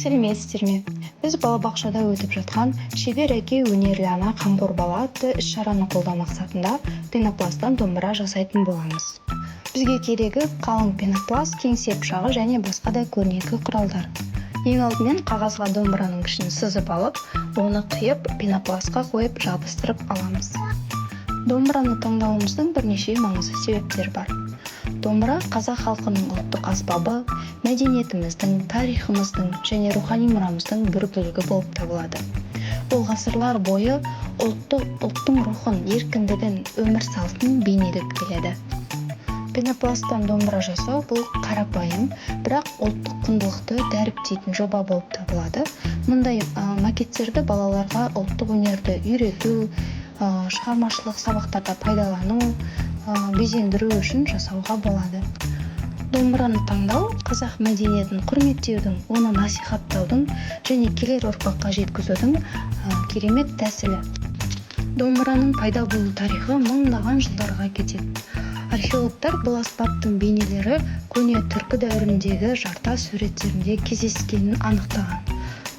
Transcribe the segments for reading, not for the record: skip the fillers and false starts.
Сәлеметсіздер ме? Біз балабақшада өтіп жатқан «Шебер әке, өнерлі ана, қамқор бала» атты іс-шараны қолдау мақсатында пенопласттан домбыра жасайтын боламыз. Бізге керегі қалың пенопласт, кеңсе пышағы және басқа да көрнекі құралдар. Ең алдымен қағазға домбыраның пішінін сызып алып, оны қиып, пенопластқа қойып, жабыстырып аламыз. Домбыраны таңдауымыздың бірнеше маңызды себептері бар. Домбыра – қазақ халқының ұлттық аспабы, мәдениетіміздің, тарихымыздың және рухани мұрамыздың бір бөлігі болып табылады. Ол ғасырлар бойы ұлттың рухын, еркіндігін, өмір салтын бейнелеп келеді. Пенопласттан домбыра жасау – бұл қарапайым, бірақ ұлттық құндылықты дәріптейтін жоба болып табылады. Мұндай макеттерді балаларға ұлттық өнерді үйрету, шығармашылық сабақтарда пайдалану, безендіру үшін жасауға болады. Домбыраны таңдау – қазақ мәдениетін құрметтеудің, оны насихаттаудың және келер ұрпаққа жеткізудің керемет тәсілі. Домбыраның пайда болу тарихы мыңдаған жылдарға кетеді. Археологтар бұл аспаптың бейнелері көне түркі дәуіріндегі жартас суреттерінде кездескенін анықтаған.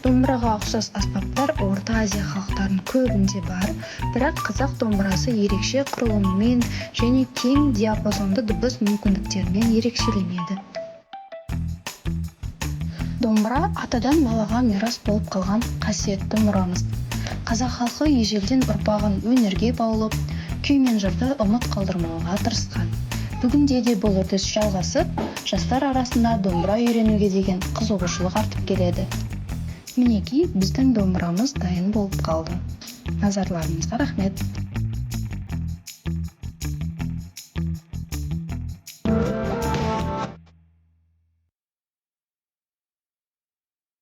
Домбыраға ұқсас аспаптар Орта Азия халықтарының көбінде бар, бірақ қазақ домбырасы ерекше құрылымымен және кең диапазонды дыбыс мүмкіндіктерімен ерекшеленеді. Домбыра – атадан балаға мирас болып қалған қасиетті мұрамыз. Қазақ халқы ежелден ұрпағын өнерге баулып, күй мен жырды ұмыт қалдырмауға тырысқан. Бүгінде де бұл үрдіс жалғасып, жастар арасында домбыра үйренуге деген қызығушылық артып келеді. Мінекей, біздің домбырамыз дайын болып қалды. Назарларыңызға рахмет!